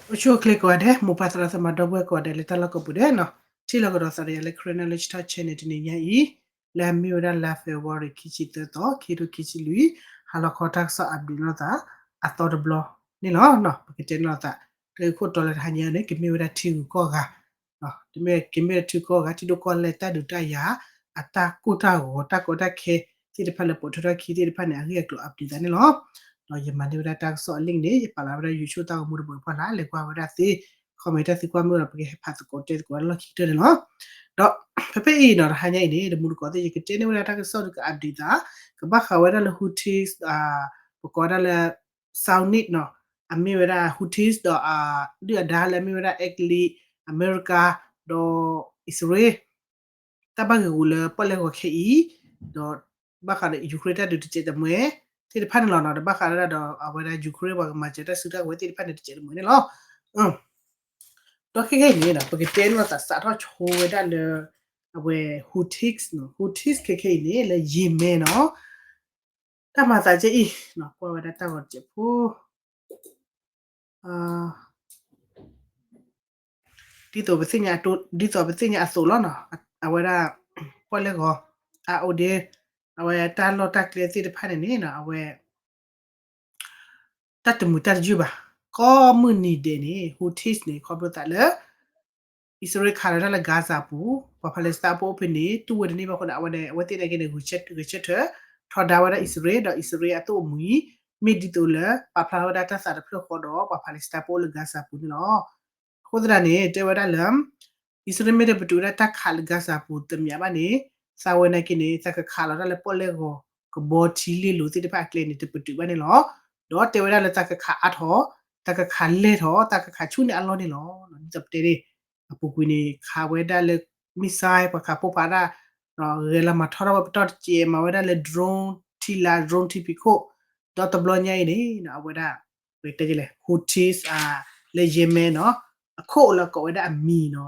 အိၣ်ဆူၣ်အိၣ်ချ့ကိးဂၤဒဲး, မိၢ်ပၢ်သရၣ်သမါဒီပုၢ်ဝဲၢ်ကိးဂၤဒဲးလၢတၢ်လီၢ်ကိးပူၤဒဲးနီၤ, ထံၣ်လိာ်ကဒီးသးဒီးယၤလၢ Karen Knowledge Talk Channel တနံၤညါအံၤ, လၢအမ့ၢ်ဝဲဒၣ်လါ February ခံဆံသၢသီ ခံထိခံဆံလွံၢ်, ဟါလီၤခီတၢ်ကစီၣ် update လိာ်သး အသီတဘျီန့ၣ်လီၤ. ပကတဲန့ၢ်လိာ်သး တၢ်ဂ့ၢ်ခိၣ်တီလၢတဟါညါန့ၣ် ကမ့ၢ်ဝဲဒၣ်ထံဂုၤကီၢ်ဂၤ တမ့ၢ်ကမ့ၢ်ထံကီၢ်ဂၤ ထံဒိၣ်ကီၢ်လဲၢ်တၢ်ဒုးတၢ်ယၤ အတၢ်ကိၢ်တၢ်ဂီၤ တၢ်ကီတၢ်ခဲသ့ၣ်တဖၣ်လၢပိာ်ထွဲထီၣ်ခံသ့ၣ်တဖၣ်န့ၣ် အဂ့ၢ်အကျိၤ update သးန့ၣ်လီၤ. ဒီးယမၤန့ၢ်ဝဲဒၣ်တၢ်ကစီၣ်အ link န့ၣ် ယပာ်လီၤဝဲဒၣ် YouTube တၢ်ဂီၤမူတဘိအဖီလာ် လဲၤကွၢ်ဝဲဒၣ်သ့, comment တၢ်သံကွၢ်မုၢ်ဒီး ပကဟဲဖးသကိးတဲသကိးဝဲဒၣ်လီၢ်ခံကတၢၢ်န့ၣ်လီၤ. ဒီးဖဲဖဲအံၤနီၤ တဟါညါအံၤန့ၣ် တမူတကိးသ့ၣ် ယကတဲန့ၢ်ဝဲဒၣ်တၢ်ကစီၣ်ဒီးက update သး, ကဘၣ်ဃးဝဲဒၣ်လၢ Houthis ပကိးဝဲဒၣ်လၢ Saudi နီၤ, အမ့ၢ်ဝဲဒၣ် Houthis ဒီး ဒုၣ်အဒါလၢအမ့ၢ်ဝဲဒၣ် အဲကလံး, အမဲရကၤ, ဒီးအံၣ်စရ့လး တၢ်ဘၣ်ဂ့ၢ်ဂူာ်လၢပီၣ်လဲၣ်ဂီၤခဲအံၤ, ဒီးဘၣ်ဃးဒီး Ukraine တၢ်ဒုးတစဲးတမှဲသ့ၣ်တဖၣ်န့ၣ်လီၤနီၤ, ဒီးဘၣ်ဃးဒၣ်ဒီးအဝဲဒၣ် Ukraine ပှၤကမၤစၢၤတၢ်စုတၢ်ဝဲၤသ့ၣ်တဖၣ်န့ၣ်တစဲးတမှဲန့ၣ်လီၤ. ဒီးခဲခဲအံၤန့ၣ် ပကတဲန့ၢ်သးစးထီၣ်ဆိဝဲဒၣ်လၢ အဝဲ Houthis နီၤ, Houthis ခဲခဲအံၤန့ၣ် လၢ Yemen နီၤ, တၢ်မၤသးကဲအံၤ, ကွၢ်ဝဲဒၣ်တၢ်ဂီၤတစဲးဖိ ဒ်သိးပသ့ၣ်ညါအသိးလီၤနီၤ, အဝဲဒၣ် ပီၣ်လဲၣ်ဂီၤ အအိၣ်ဒ့, အဝဲတၢ်လီၢ်တၢ်ကျဲသ့ၣ်တဖၣ်န့ၣ်န့ၣ် အဝဲ တၢ်တမုာ်တၢ်တယုၢ်ဘၣ်. ကိးမုၢ်နံၤဒဲးန့ၣ် Houthis န့ၣ် ခီဖျိသးလၢ အံၣ်စရ့လးခးလီၤတၢ်လၢ Gaza ပူၤ, ပှၤ Palestine ဖိအိၣ်ဖဲန့ၣ် တူၢ်ဝဲတန့ၢ်ဘၣ်အဃိန့ၣ် အဝဲန့ၣ် အဝဲသ့ၣ်န့ၣ်က့န့ၣ် ဂဲၤဆၢထၢၣ် ထီဒါဝဲဒၣ်အံၣ်စရ့လး, ဒီးအံၣ်စရ့လးအသိၣ်အမှံၤ မ့ၢ်ဒ်သိးလၢ ပာ်ဖျါထီၣ်ဝဲဒၣ်တၢ်သးတဖျၢၣ်ဃီဒီး ပှၤ Palestine ဖိအိၣ်လၢ Gaza ပူၤန့ၣ်လီၤ. အဃိသတးန့ၣ် တဲဝဲဒၣ်လၢ အံၣ်စရ့လးမ့ၢ်တပတုာ်ဝဲဒၣ်တၢ်ခးလၢ Gaza ပူၤတမံၤဘၣ်န့ၣ် သးဝဲန့ၣ်က့န့ၣ် သးကခးလီၤတၢ်လၢပီၣ်လဲၣ်ဂီၤ ကဘီထံလ့လိၤသ့ၣ်တဖၣ်အကျဲန့ၣ် တပတုာ်ဘၣ်န့ၣ်လီၤ. ဒီးတဲဝဲဒၣ်လၢသးကခးအါထီၣ်, သးကခးလဲၢ်ထီၣ်, သးကခးဆူၣ်န့ၢ်အလီၢ်န့ၣ်လီၤ. ဒ်သိးပတဲန့ၣ် အပူၤကွံာ်န့ၣ် ခးဝဲဒၣ်လၢ missile ပှၤခးဖိဖးဒၣ်, ဂဲၤလီၤမၤထီထီၣ်ဝဲပတီၢ်တစဲး, မၤဝဲဒၣ်လၢ drone ထံလာ် drone ထံဖံးခိၣ်, ဒီးတဘျီညါအံၤန့ၣ် အဝဲဒၣ် ပတဲလဲၣ် Houthis လၢ Yemen နီၤ, အခိၣ်လၢကိးဝဲဒၣ်အမံၤနီၤ,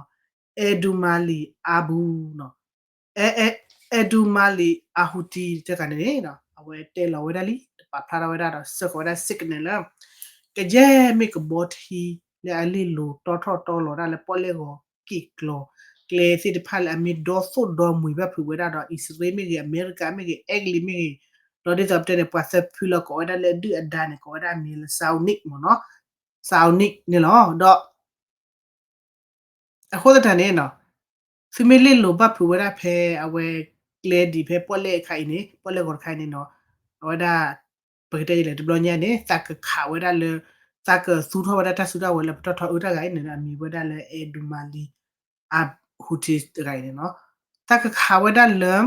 Abdulmalik Abu နီၤ, Abdulmalik al-Houthi တဂၤန့ၣ်န့ၣ် အဝဲတဲလီၤဝဲဒၣ်လံ, ပာ်ဖျါထီၣ်ဝဲဒၣ်ဒီး စၢဃီၤဝဲဒၣ် signal လၢ ကယဲၢ်မ့ၢ်ကဘီထံလၢအလ့လိၤတီထီၣ်တီလီၤဒၣ်လၢပီၣ်လဲၣ်ဂီၤက့ၣ်ကျီၤကျဲသ့ၣ်တဖၣ်လၢအမ့ၢ်ဒီသိၣ်ဒီမှံၤဘၣ်ဖုးဝဲဒၣ်ဒီး အံၣ်စရ့လးမ့ၢ်ဂ့ၤ, အမဲရကၤမ့ၢ်ဂ့ၤ, အဲကလံးမ့ၢ်ဂ့ၤ, ဒီးဒ်သိးပတဲန့ၣ် ပှၤသၢဖုလၢကိးဝဲဒၣ်လၢအဒုၣ်အဒါန့ၣ် ကိးဝဲဒၣ်အမံၤလၢ Saudi မ့ၢ်နီၤ, Saudi န့ၣ်လီၤ. ဒီး အဃိသတးန့ၣ်နီၤ, သုမ့ၢ်လ့လိၤဘၣ်ဖုးဝဲဒၣ်ဖဲအဝဲကျဲဒ်ဖဲပီၣ်လဲၣ်အခါအံၤန့ၣ်, ပီၣ်လဲၣ်ဂီၤတခါအံၤန့ၣ်နီၤ, အဝဲဒၣ် ပကတဲလဲၣ် တဘျီညါန့ၣ် သးကခးဝဲဒၣ်လၢ, သးကသူထီၣ်ဝဲဒၣ်တၢ်စုတၢ်ဝဲၤလၢပတီၢ်ထီအုၣ်တၢ်ဂၤအံၤန့ၣ် အမံၤဝဲဒၣ်လၢ Abdulmalik al-Houthi တဂၤအံၤန့ၣ်နီၤ, သးကခးဝဲဒၣ်လၢ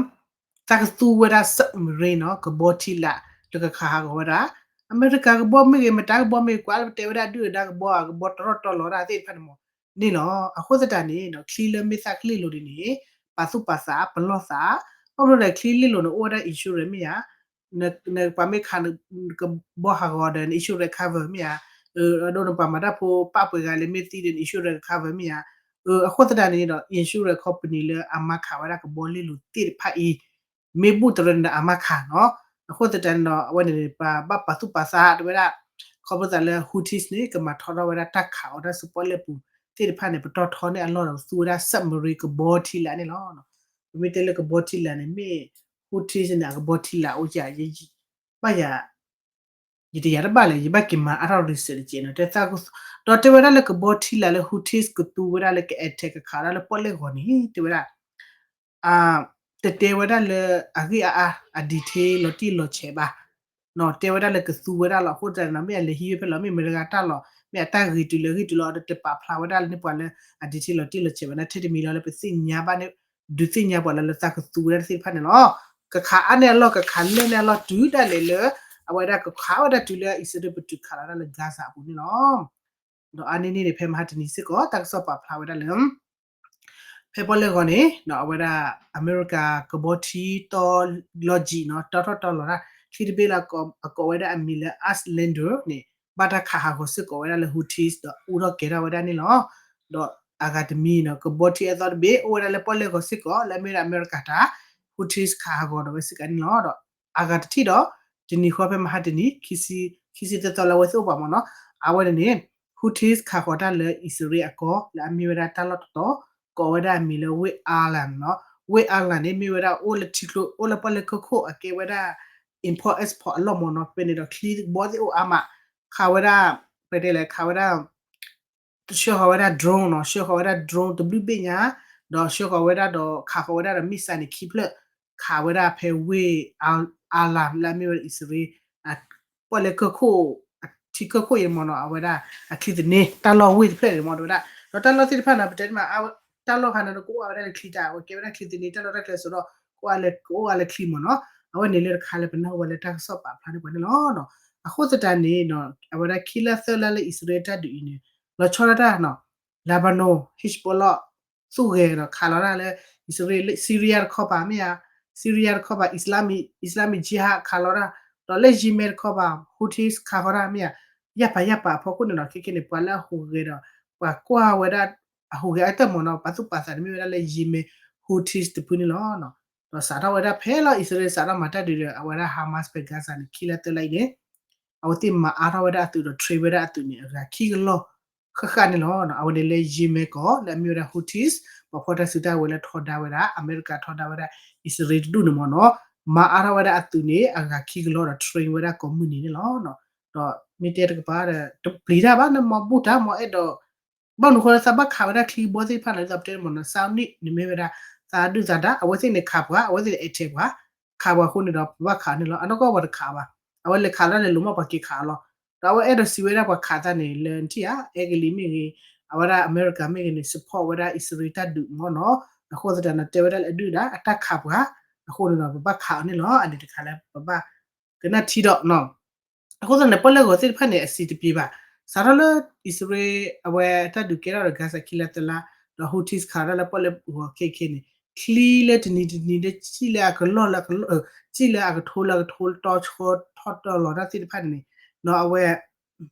သးကသူဝဲဒၣ် submarine နီၤ, ကဘီထံလာ် လၢကခးဟးဂီၤဝဲဒၣ် အမဲရကၤကဘီမ့ၢ်ဂ့ၤ, မတၤကဘီမ့ၢ်ဂ့ၤ, ကွၢ်လၢပတဲဝဲဒၣ်ဒုၣ်ဒါကဘီဧါ, ကဘီတရီၣ်တီလီၤဒၣ်သ့ၣ်တဖၣ်န့ၣ်မ့ၢ်န့ၣ်လီၤ. အဃိသတးန့ၣ် ချံလၢမ့ၢ်သးကလ့လိၤဒ်န့ၣ် ပာ်သူၣ်ပာ်သး ပလီၢ်သး, ဘၣ်မနုၤလဲၣ် ချံလ့လိၤန့ၣ် အိၣ်ဝဲဒၣ် insurance မ့ၢ်ဧါ, နပှၤမ့ၢ်ခးနကဘီဟးဂီၤဒီး န insurance cover မ့ၢ်ဧါ, အဒိနပှၤမၤတၢ်ဖိပာ်ပှဲၤဂၤလၢမ့ၢ်သံဒီး န insurance cover မ့ၢ်ဧါ, အဃိသတးန့ၣ်ဒီး insurance company လၢအမၤခးဝဲဒၣ်ကဘီလ့လိၤသ့ၣ်တဖၣ်အံၤ မ့ၢ်ဘူၣ်တရၢန့ၣ်ဒီးအမၤခးနီၤ. အဃိသတးန့ၣ်ဒီး အဝဲန့ၣ် ပဘၣ်ပာ်သူၣ်ပာ်သးတဝဲဒၣ် ခီဖျိသးလၢ Houthis န့ၣ် ကမၤထီထီၣ်ဝဲဒၣ်တၢ်ခးအီၤတၢ်စုပီၣ်လဲၣ်ပူၤသ့ၣ်တဖၣ်န့ၣ် ပတီၢ်ထီန့ၢ်အလီၢ်ဒီးသူဝဲဒၣ် submarine ကဘီထံလာ်န့ၣ်လီၤ. ပမ့ၢ်တဲလၢကဘီထံလာ်န့ၣ် မ့ၢ် Houthis န့ၣ် အကဘီထံလာ်အိၣ်ယၤ ဘၣ်ယၤ ယတယာ်တဘၣ်လဲၣ် ယဘၣ်က့ၤမၤအါထီၣ် research တကဲးနီၤ တဲသး, ဒီးတဲဝဲဒၣ်လၢကဘီထံလာ်လၢ Houthis ကသူဝဲဒၣ်လၢက attack ကခးဒၣ်လၢပီၣ်လဲၣ်ဂီၤန့ၣ် တဲဝဲဒၣ် တတဲဝဲဒၣ်လၢအဂ့ၢ်အါအါ အ detail လီၤတံၢ်လီၤဆဲးဘၣ်, နီၤ တဲဝဲဒၣ်လၢကသူဝဲဒၣ်လီၤ. အဃိသတးန့ၣ် မ့ၢ်အလဲၤဟံးဝဲဖဲလဲၣ် မ့ၢ်မတၤတဂၤတၢ်လီၤ မ့ၢ်အတၢ်ဂ့ၤတုၤလၢအဂ့ၢ်တုၤလီၤ ဒီးတပာ်ဖျါဝဲဒၣ်လၢန့ၢ်ပှၤလၢအ detail လီၤတံၢ်လီၤဆဲးဘၣ်န့ၣ် ထဲတမံၤလီၤလၢပသ့ၣ်ညါဘၣ်န့ၣ် ဒုးသ့ၣ်ညါပှၤလၢလၢသးကသူဝဲဒၣ်သ့ၣ်တဖၣ်န့ၣ်လီၤ. ကခးအါန့ၢ်အလီၢ် ကခးလဲၢ်န့ၢ်အလီၢ်တုၤဒၣ်လဲာ်လၢ အဝဲဒၣ်ကခးဝဲဒၣ်တုၤလၢအံၣ်စရ့လးပတုာ်ခးလီၤဒၣ်လၢ Gaza အပူၤန့ၣ်လီၤ. ဒီးအါန့ၢ်န့ၣ်န့ၣ် ဖဲမဟါတနံၤစ့ၢ်ကီး တၢ်ကစီၣ်ပာ်ဖျါဝဲဒၣ်လၢ ဖဲပီၣ်လဲၣ်ဂီၤန့ၣ် အဝဲဒၣ်အမဲရကၤကဘီထံတီလီၤယံာ်နီၤ တီထီၣ်တီလီၤဒၣ် ချံတဘ့ၣ်လၢအကိးဝဲဒၣ်အမံၤလၢ Islander န့ၣ် ဘၣ်တၢ်ခးဟးဂီၤစ့ၢ်ကီးဝဲဒၣ်လၢ Houthis ဒီးအူထီၣ်ကဲၤထီၣ်ဝဲဒၣ်န့ၣ်လီၤ. ဒီးအဂၤတမံၤနီၤ ကဘီထံအသီတဘ့ၣ် အိၣ်ဝဲဒၣ်လၢပီၣ်လဲၣ်ဂီၤစ့ၢ်ကီး လၢအမ့ၢ်ဝဲဒၣ်အမဲရကၤတၢ် Houthis ခးဟးဂီၤဒီးဝဲစ့ၢ်ကီးန့ၣ်လီၤ. ဒီးအဂၤတထံၣ်ဒီး တနံၤဃီဖဲမဟါတနံၤ ခံဆံသၢသီလၢအဝဲသ့ၣ်အိၣ်ပှၤမ့ၢ်နီၤ အဝဲန့ၣ်န့ၣ် Houthis ခးဃီၤတၢ်လၢအံၣ်စရ့လးအကီၢ် လၢအမ့ၢ်ဝဲဒၣ်တၢ်လီၢ်တတီၤ ကိးဝဲဒၣ်အမံၤလၢ West Island နီၤ. West Island န့ၣ် မ့ၢ်ဝဲဒၣ်အိၣ်လၢထံကျိ အိၣ်လၢပှၢ်လၢကၢခိၣ် အကဲဝဲဒၣ် import export အလီၢ်မ့ၢ်နီၤ. ဖဲန့ၣ်ဒီးချံကဘီသ့ၣ်အိၣ်အါမး ခးဝဲဒၣ် ပတဲလဲၣ် ခးဝဲဒၣ် ဆှၢဃီၤဝဲဒၣ် drone နီၤ, ဆှၢဃီၤဝဲဒၣ် drone တဘျုးဘ့ၣ်ညါ, ဒီးဆှၢဃီၤဝဲဒၣ်ဒီး ခးဃီၤဝဲဒၣ်ဒီး missile န့ၣ်ခံဖျၢၣ် ခးဝဲဒၣ်ဖဲ West Island လၢအမ့ၢ်ဝဲဒၣ်အံၣ်စရ့လး ပှၢ်လၢကၢခိၣ် ထံကၢခိၣ်အံၤမ့ၢ်နီၤ, အဝဲဒၣ်အချံသန့ တၢ်လီၢ်ဝ့ၢ်တဖျၢၣ်န့ၣ်မ့ၢ်နီၤ တဲဝဲဒၣ်. ဒီးတၢ်လီၢ်သ့ၣ်တဖၣ်န့ၣ် ပတဲမး တၢ်လီၢ်ခါန့ၣ် ကအိၣ်ဝဲဒၣ်လၢချံတၢ် အဝဲကဲဝဲဒၣ်ချံသန့ တၢ်လီၢ်တၢ်ကျဲစိးဒီး ကအိၣ်ဝဲလၢချံမ့ၢ်နီၤ. အဝဲန့ၣ်လၢတခါလၢပနၢ်ဟူဘၣ်လၢတၢ်ကစီၣ်ပာ်ဖျါန့ၢ်ပှၤန့ၣ်လီၤ. အဃိသတးန့ၣ် အဝဲဒၣ်ခံလါသၢလါလၢအံၣ်စရ့လးတၢ်ဒုးအံၤန့ၣ် လီၤဆီဒၣ်တၢ်နီၤ, Lebanon Hezbollah သူၣ်ဂဲၤဒီး ခးလီၤတၢ်လၢ အံၣ်စရ့လး Syria တခီပၤမ့ၢ်ဧါ, Syria တခီပၤ Islamic Islamic Jihad ခးလီၤတၢ်, ဒီးလၢ Yemen တခီပၤ Houthis ခးဃီၤတၢ်မ့ၢ်ဧါ, ယၢ်ပာ်ယၢ်ပာ်အဖီခိၣ်န့ၣ်နီၤ ခဲခဲန့ၣ် ပှၤလၢအဟူးဂဲၤဒီး ပှၤကွၢ်ဝဲဒၣ် အဟူးဂဲၤအါတၢ်မ့ၢ်နီၤ ပာ်သူၣ်ပာ်သးန့ၣ်မ့ၢ်ဝဲဒၣ်လၢ Yemen Houthis တဖုန့ၣ်လီၤ. ဒီးစးထီၣ်ဝဲဒၣ်ဖဲလီၤ အံၣ်စရ့လးစးထီၣ်မၤတၢ်ဒုးဒီး အဝဲဒၣ် Hamas ဖဲ Gaza န့ၣ် ခံလါသၢလါအံၤန့ၣ် အဝဲသ့ၣ်မၤအါထီၣ်ဝဲဒၣ်အသုးဒီး train ဝဲဒၣ်အသုးန့ၣ် အဂၤခံကလီၢ်ဃၣ်ဃၣ်န့ၣ်လီၤ. အဝဲန့ၣ်လၢ Yemen ကီၢ် လၢအမ့ၢ်ဝဲဒၣ် Houthis ပှၤဖီၣ်တၢ်စုတၢ်ဝဲၤလၢထီဒါဝဲဒၣ် အမဲရကၤထီဒါဝဲဒၣ် အံၣ်စရ့လးတဒူၣ်န့ၣ်မ့ၢ်နီၤ, မၤအါထီၣ်ဝဲဒၣ်အသုးန့ၣ် အဂၤခံကလီၢ်ဒီး train ဝဲဒၣ်ကိးမုၢ်နံၤန့ၣ်လီၤ. ဒီးမ့ၢ်တဲတကပၤဒီး တပျံၤတၢ်ဘၣ် နမ့ၢ်ဘူၣ်တၢ်မ့ၢ်အဲၣ်ဒိး ဘၣ်မနုၤဃိလၢသးဘၣ်ခးဝဲဒၣ်ချံကဘီသ့ၣ်တဖၣ်န့ၣ် ဒ်သိးပတဲမ့ၢ်နီၤ Saudi န့ၣ်မ့ၢ်ဝဲဒၣ် သးဒုၣ်သးဒါ အဝဲသ့ၣ်န့ၣ်ခးပှၤ အဝဲသ့ၣ်န့ၣ်အဲၣ်ထဲပှၤ ခးပှၤအဃိန့ၣ်ဒီး ပဘၣ်ခးန့ၣ်လီၤ. အနီၢ်ကီၢ်ပှၤတခးဘၣ် အဝဲလဲၤခးလၢလဲၤလိၤမ့ၢ်ပှၤက့ၤခးအီၤလီၤ. ဒီးအဝဲအဲၣ်ဒိးစံးဝဲဒၣ်ပှၤခးသးန့ၣ် လၢနထံၣ်ဧါ အဲကလံးမ့ၢ်ဂ့ၤ အဝဲဒၣ်အမဲရကၤမ့ၢ်ဂ့ၤန့ၣ် support ဝဲဒၣ်အံၣ်စရ့လးတၢ်ဒုးမ့ၢ်နီၤ. အဃိသတးန့ၣ် တဲဝဲဒၣ်လၢအဒုၣ်ဒါ အတၢ်ခးပှၤ အဃိန့ၣ်ဒီး ပဘၣ်ခးအီၤန့ၣ်လီၤ. အန့ၣ်တခါလၢပဘၣ်ကနၣ်ထံဒီး အဃိသတးန့ၣ် ပီၣ်လဲၣ်ဂီၤသ့ၣ်တဖၣ်န့ၣ် အစံးတပျံၤဘၣ်. စးထီၣ်လၢအံၣ်စရ့လး အဝဲတၢ်ဒုးကဲထီၣ်ဒီး Gaza ခံလါသၢလါ ဒီး Houthis ခးဒၣ်လၢပီၣ်လဲၣ်ဂီၤခဲခဲန့ၣ် ချံလၢတနံၤတနံၤလၢ စံၣ်လၢအကလီၢ်လၢ စံၣ်လၢအကထိလၢအကထိ တီဆှီထီၣ်တီလီၤတၢ်သ့ၣ်တဖၣ်န့ၣ်န့ၣ် အဝဲ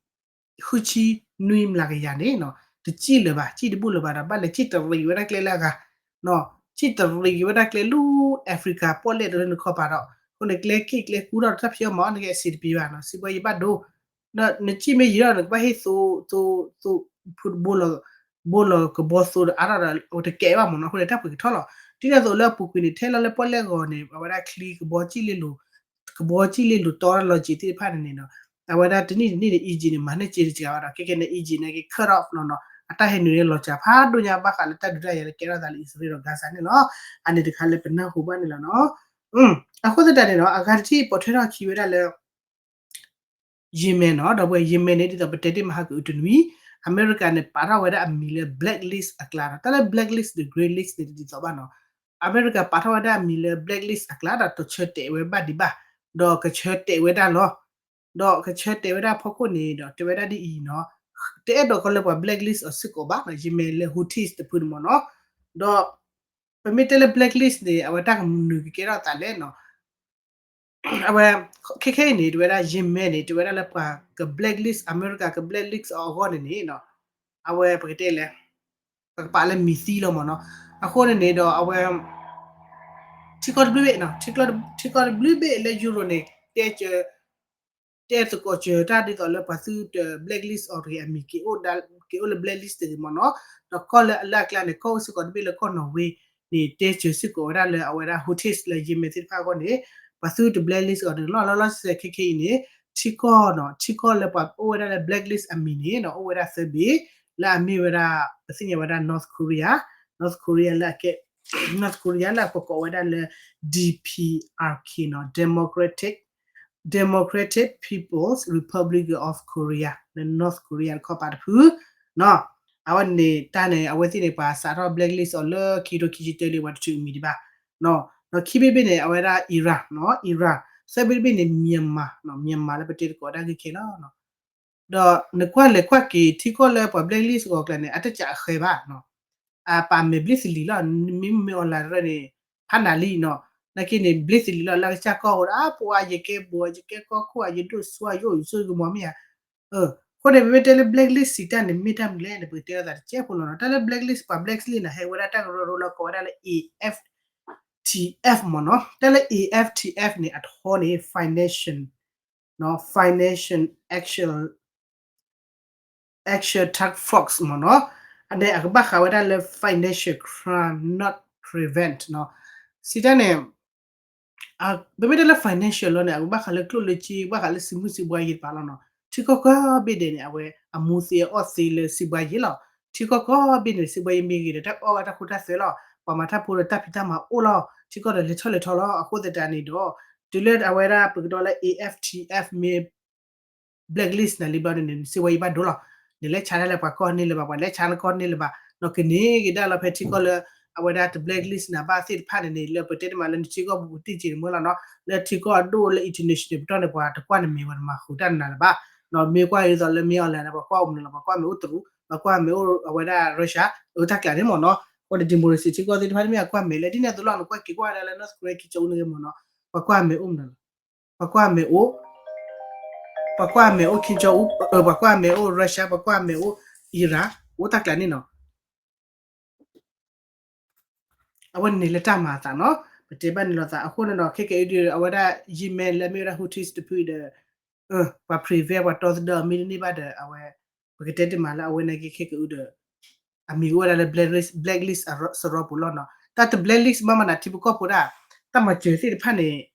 ဃုဆံနွံမျးကယၤန့ၣ် တစံၣ်လၢၤဘၣ် စံၣ်တဘူၣ်လၢၤဘၣ်ဒီး ဘၣ်လဲၤစံၣ်တရံးဝဲဒၣ်ကျဲလၢအဂၤ စံၣ်တရံးဝဲဒၣ်ကျဲလၢ Africa ပီၣ်လဲၣ်တလၢနခီပၤဒီး အဃိန့ၣ် ကျဲက့ၣ်ကျဲကူထီၣ်တၢ်ဖံးအီၣ်မၤအီၣ်န့ၣ်က့ အစံးတပျံၤဘၣ်နီၤ စံးဘၣ်ယဘၣ်ဒိ နစံၣ်မ့ၢ်ယံာ်ဒီး နကဘၣ်ဟ့ၣ်သိ သိ သိ ဘိလီၤကဘီသိဒီးအါထီၣ်ဒီး တကဲဘၣ်မ့ၢ်နီၤ အဃိန့ၣ် တၢ်ပှ့ၤကထီၣ်လီၤ. ဒ်န့ၣ်အသိးလၢအပူၤကွံာ်န့ၣ် ထဲလီၤလၢပီၣ်လဲၣ်ဂီၤန့ၣ် အဝဲဒၣ်ချံကဘီစံၣ်လ့လိၤ ကဘီစံၣ်လ့လိၤတီလီၤစ့ၤသ့ၣ်တဖၣ်န့ၣ်န့ၣ်ဒီး အဝဲဒၣ်တနံၣ်တနံၣ်န့ၣ် Egypt န့ၣ် မၤန့ၢ်စ့တစှၤဘၣ်ဒီး ခဲခဲန့ၣ် Egypt န့ၣ်က့ cut off လီၤနီၤ အတၢ်ဟဲနုာ်န့ၣ်လီၤစှၤဖးဒိၣ်ညါဘၣ်ဃးလၢတၢ်ဒုးတၢ်ယၤလၢကဲထီၣ်သးလၢအံၣ်စရ့လးဒီး Gaza န့ၣ်လီၤ. အန့ၣ်တခါလၢပနၢ်ဟူဘၣ်န့ၣ်လီၤနီၤ. အဃိသတးန့ၣ်နီၤ အဂၤတထံၣ်ပိာ်ထွဲထီၣ်ခံဝဲဒၣ်လၢ Yemen နီၤ ဒီပုၢ်ဝဲၢ် Yemen န့ၣ် ဒ်သိးပတဲတ့ၢ်မဟါကအုတနွံ အမဲရကၤန့ၣ် ပာ်ထီၣ်ဝဲဒၣ်အမံၤလၢ blacklist အကျါနီၤ တၢ်လၢ blacklist ဒီး grey list န့ၣ် တဒ်သိးဘၣ်နီၤ အမဲရကၤပာ်ထီၣ်ဝဲဒၣ်အမံၤလၢ blacklist အကျါဒီး တဆၢတဲာ်ဝဲဘၣ်ဒံးဘၣ် ဒီးကဆၢတဲာ်ဝဲဒၣ်လီၤ. ဒီးကဆၢတဲာ်ဝဲဒၣ်ဖီခိၣ်န့ၣ်ဒီး တဲဝဲဒၣ်ဒ်အံၤနီၤ တအဲၣ်ဒိးကီလၢပှၤ blacklist အီၤစ့ၢ်ကီးဘၣ်နီၤ Yemen လၢ Houthis တဖုန့ၣ်မ့ၢ်နီၤ ဒီး ပမ့ၢ်တဲလၢ blacklist န့ၣ် အဝဲတၢ်ကမနုၤကကဲထီၣ်သးလဲၣ်နီၤ အဝဲ ခဲခဲအံၤန့ၣ် တဝဲဒၣ် Yemen န့ၣ် တဝဲဒၣ်လၢပှၤက blacklist အမဲရကၤက blacklist အီၤအဂီၢ်န့ၣ်န့ၣ်နီၤ အဝဲပကတဲလဲၣ် ပကပာ်လၢမံၤသံလီၤမ့ၢ်နီၤ အဃိန့ၣ်န့ၣ်ဒီးအဝဲ ထံကီၢ်တဘျုးဘ့ၣ်နီၤ ထံကီၢ်တဘျုးဘ့ၣ်လၢ Europe န့ၣ် တဲစၢၤ တဲသကိးစၢၤတၢ်ဒ်သိးလၢပှၤသုတ blacklist အီၤတဂ့ၤ အမံၤက့ၤအိၣ်လၢ blacklist တဂ့ၤမ့ၢ်နီၤ ဒီးကီၢ်လၢအလၢအကျါန့ၣ် ကီၢ်အိၣ်စ့ၢ်ကီးတဘ့ၣ်လၢကီၢ် Norway န့ၣ် တဲစၢၤစ့ၢ်ကီးဝဲဒၣ်လၢအဝဲဒၣ် Houthis လၢ Yemen သ့ၣ်တဖၣ်အဂီၢ်န့ၣ် ပှၤသုတ blacklist အီၤတဂ့ၤလီၤ လီၤလီၤဆဲးဆဲးခဲခဲအံၤန့ၣ် ထံကီၢ်နီၤ ထံကီၢ်လၢပှၤအိၣ်ဝဲဒၣ်လၢ blacklist အမံၤန့ၣ်နီၤ အိၣ်ဝဲဒၣ်သၢဘ့ၣ် လၢအမ့ၢ်ဝဲဒၣ် ပသ့ၣ်ညါဝဲဒၣ် North Korea North Korea လၢအကဲ North Korea လၢအကကိးဝဲဒၣ်လၢ D P R K နီၤ Democratic Democratic People's Republic of Korea လၢ North Korea တခီပၤတဖု နီၤ အဝဲန့ၣ်တၢ်န့ၣ် အဝဲသ့ၣ်န့ၣ် ပှၤစးထီၣ် blacklist အီၤလၢ ခံထိခံဆံတၢလံ ပှၤတထုးအမံၤဒံးဘၣ် နီၤ ဒီးခံဘ့ၣ်ဘ့ၣ်န့ၣ် အဝဲဒၣ် Iran နီၤ Iran သၢဘ့ၣ်တဘ့ၣ်န့ၣ် Myanmar နီၤ Myanmar လၢပတဲသကိးတၢ်ဂ့ၢ်ခဲလၢာ်နီၤ ဒီးနကွၢ်လဲၤကွၢ်က့ၤ ထံကီၢ်လၢပှၤ blacklist အီၤကျါန့ၣ် အတကးအဃဲဘၣ်နီၤ အပာ်မဲာ်ဘျ့သလံၤလီၤ မ့မ့ၢ် online တရၢၣ်န့ၣ် ဖးနၤလံနီၤ နာ်က့န့ၣ် ဘျ့သလံၤလီၤ လၢကစၢ်ကီၢ်အိၣ်ဒီး အပှၤ ယကဲဘိး ယကဲကီၢ်ခိၣ် ယဒိၣ်စိ ယအိၣ်ယဆိကမီၤမ့ၢ်ဧါ အဃိန့ၣ် ပမ့ၢ်တဲလၢ blacklist စံးတၢ်န့ၣ် မ့ၢ်တၢ်မနုၤလဲၣ်န့ၣ် ပကတဲလိာ်သးတစဲးဖိလီၤနီၤ တၢ်လၢ blacklist ပှၤ blacklist န့ၣ် ဟဲဝဲဒၣ်တၢ်ကရၢကရိလၢကိးဝဲဒၣ်လၢ A F T F မ့ၢ်နီၤ တၢ်လၢ A F T F န့ၣ် အထီန့ၣ် financial နီၤ financial action Action Task Force မ့ၢ်နီၤ, အန့ၣ်အကဘၣ်ဃးဝဲဒၣ်လၢ financial crime not prevent နီၤ, စံးတၢ်န့ၣ် ပမ့ၢ်တဲလၢ financial လီၤန့ၣ် အကဘၣ်ဃးလၢကျိၣ်လၢစ့ ဘၣ်ဃးလၢစံမုၢ်စံဘှါယံၤတပၤလီၤနီၤ, ထံကီၢ်ကိးဘ့ၣ်ဒဲးန့ၣ် အဝဲအမူသ့အအီၣ်သ့လၢစံဘှါယံၤလီၤ, ထံကီၢ်ကိးဘ့ၣ်န့ၣ် စံဘှါယံၤမ့ၢ်ဂ့ၤဒီး တၢ်အီၣ်ဝဲတၢ်ခိတၢ်သွဲလီၤ, ပှၤမၤတၢ်ဖိဒီးတၢ်ဖံးတၢ်မၤအိၣ်လီၤ, ထံကီၢ်ဒီးလဲၤထီၣ်လဲၤထီလီၤ, အဃိသတးန့ၣ်ဒီး တုၤလၢအဝဲဒၣ်ပကဒီးလၢ A F T F မ့ၢ် blacklist နၤလံဘျီန့ၣ် နစံဘှါယံၤဘၣ်ဒိလီၤ, နလဲၤဆါတၢ်လၢပှၤကီၢ်န့ၣ်လၢၤဘၣ်, ပှၤလဲၤဆါနကီၢ်န့ၣ်လၢၤဘၣ်, နီၤကန့ၢ်ကဒါလီၤဖဲထံကီၢ်လၢ အဝဲဒၣ်တ blacklist နၤဘၣ်သ့ၣ်တဖၣ်န့ၣ်န့ၣ် လၢပတဲတမးလၢနထံကီၢ်ပူၤပူၤတံၢ်က့ၤန့ၣ်မ့ၢ်လီၤနီၤ, လၢထံကီၢ်အဒိၣ်လၢ international ပတီၢ်န့ၣ် ပှၤတကွၢ်နမဲာ် ပှၤတမၤဃုာ်တၢ်နၤလၢၤဘၣ်, နီၤမ့ၢ်ကွၢ်ဒ်သိးလၢမ့ၢ် online န့ၣ် ပှၤကွၢ်အိၣ်မနုၤလီၤ, ပှၤကွၢ်မ့ၢ်အိၣ်တရူး, ပှၤကွၢ်မ့ၢ်အိၣ်အဝဲဒၣ် Russia အတၢ်ကျးန့ၣ်မ့ၢ်နီၤ, အဃိန့ၣ် democracy ထံကီၢ်သ့ၣ်တဖၣ်န့ၣ်မ့ၢ်အကွၢ်မဲာ်လၢဒ်န့ၣ်အသိးလီၤ, နကွၢ်က့ၤကွၢ်ဝဲဒၣ်လၢ North Korea ခံကၠိအူန့ၣ်မ့ၢ်နီၤ, ပှၤကွၢ်မဲာ်အိၣ်မနုၤလီၤ, ပှၤကွၢ်မဲာ်အိၣ် ပှၤကွၢ်မဲာ်အိၣ် Kim Jong Un, ပှၤကွၢ်မဲာ်အိၣ် Russia, ပှၤကွၢ်မဲာ်အိၣ် Iran အိၣ်တၢ်ကျးန့ၣ်နီၤ, အဝဲန့ၣ်လၢတၢ်မၤအသးနီၤ, ပတဲဘၣ်န့ၣ်လိာ်သး အဃိန့ၣ်ဒီး ခဲကဲအံၤဒုး အဝဲဒၣ် ယံာ်မဲလၢမ့ၢ်ဝဲဒၣ် Houthis တဖုဒီး ပှၤ prevent ပှၤတီသဒၢအီၤမ့ၢ်တန့ၢ်ဘၣ်ဒီး အဝဲ ပကတဲတမးလၢအဝဲန့ၣ်က့ခဲကဲအံၤဒီး အမံၤကအိၣ်ဝဲဒၣ်လၢ blacklist စရီပူၤလီၤနီၤ, တၢ်တ blacklist ဘၣ်မနုၤ ထံဖိကီၢ်ဖိဒၣ် တၢ်မၤစၢၤသ့ၣ်တဖၣ်န့ၣ်